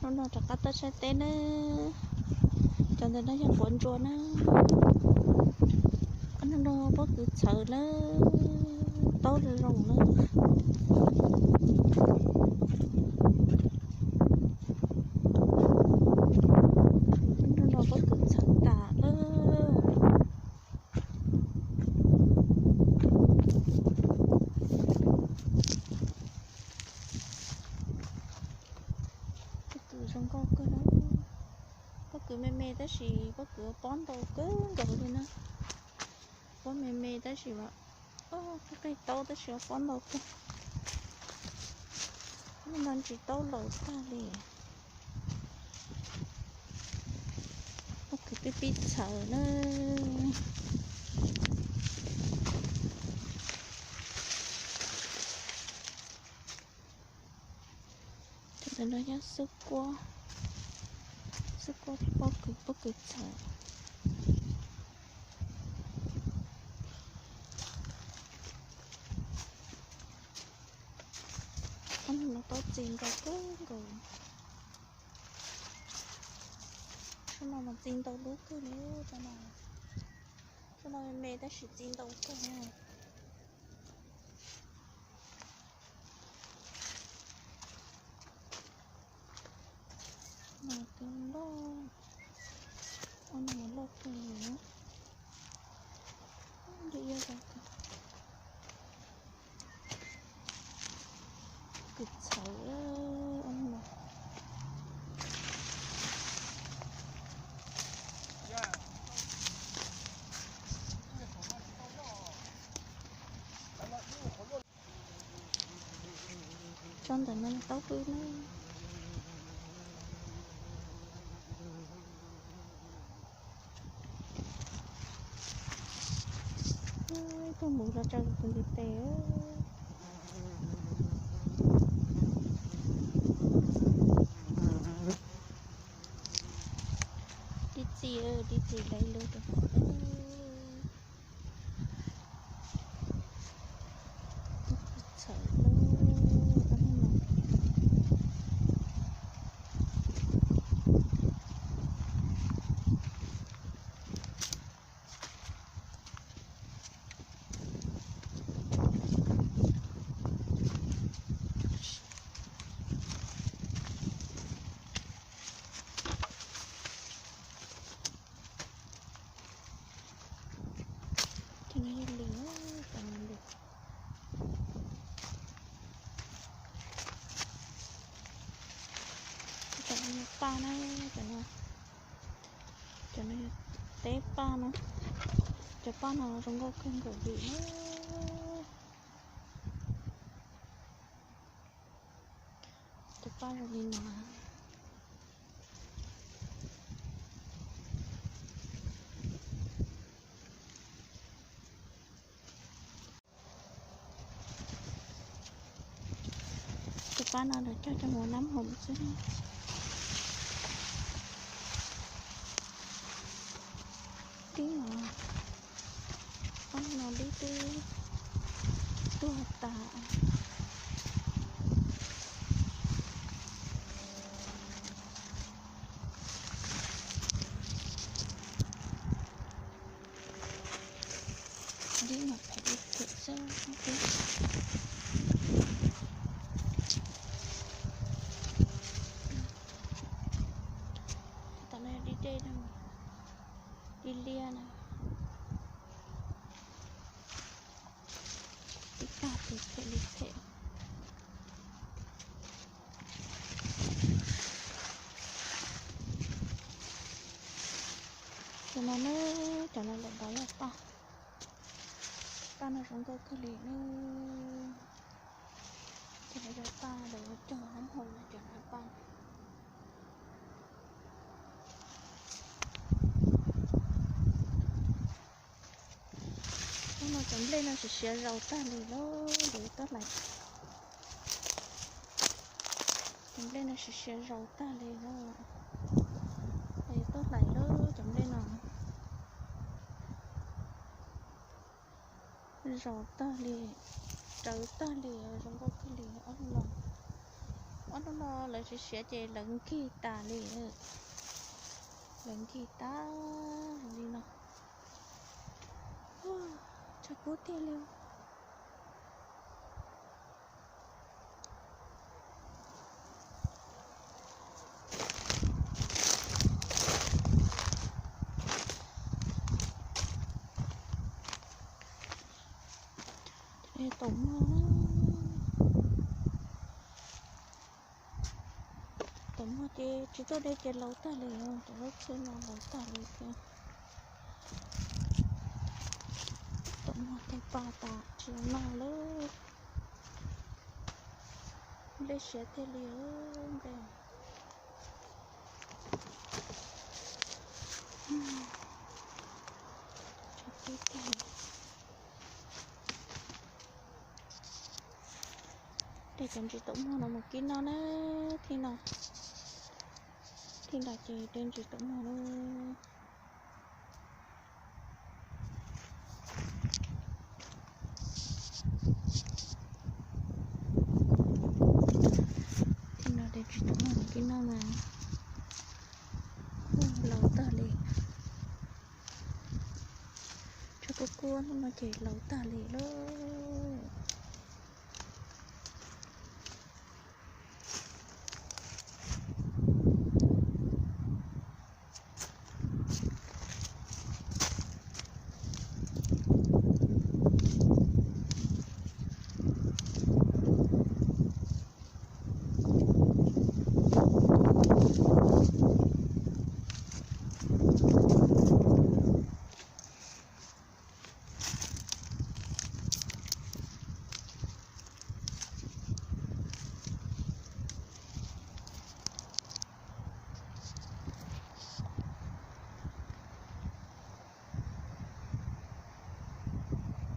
Hnub no rov qab tuaj saib teb na. Cov ntawm no yog quav ntsuas na. Hnub no pob kws txhawv na, taub zoo zoo na. Hnub no pob kws txhawv tas lawm. Pob kws zoo nkauj kawg na. Pob kws me me tab sis pob kws pob ntau kawg nkaus li na. Pob me me tab sis, qij qig taub tab sis pob ntau kawg. Hnub no ntsis taub laus tag li. Pob kws pib pib txhawv na. Cov ntawm no yog xub kuab, xub kuab thiab pob kws, pob kws txhawv. Ob no taub txi ntau kawg nkaus. Tshuav no mas txi ntau lub kawg li. Tshuav no me me tab sis txi ntau kawg. No twb loj, ob no loj kawg li. Ntshe yog kws txhawv no. Tsob ntawm no taub hwb na. Tuaj mus los tsaws tus ntiv tes. Dib txiv, dib txiv dai lug rau tom. Txhawv lub. Cov no yog lwm, cov no lwm. Cov no yog paj na, cov no, cov no yog teb paj na. Cov paj no zoo nkauj kawg nkaus li na. Cov paj zoo li no. Cov paj no lawv cog coj mus nab hoom xwb. Dib no, paj no dib twb tuag tas. Dib mas phem li phem xwb. Tom no dib dej na, dib liab na. Dib paj tus phem li phem. Cov no na, cov no lawv npaj yog paj. Paj no zoo nkauj kawg li na. Cov no yog paj lawv cog nab hoom na, cov no paj. Hnub no cov nplej no siav siav zaus tag li lawm, yuav tuaj hlais. Cov nplej no siav siav zaus tag li lawm, yuav tuaj hlais lawm cov nplej no. Zaus tag li, rawv tag li, zoo nkauj kawg li ob lub no. Ob hnub no lawv siav siav ces lawv nkig tas li, lawv nkig tas li no. Tshav kub tiag li. Taum muag, taum muag ces tsis tuaj de ces laus tag li, cov lub txhwb no laus tag li thiab. Taum muag tej pa tas tsis noj lawm. Nplej siav tiag li, nplej. Tshav kub tiag. De cov ntsis taum muag no mus kib noj na. Thij no, thij no ces de ntsis taum muag na. Thij no de ntsis taum muag mus kib noj mas laus tag li. Tshav kub kub no ces laus tag li lawm.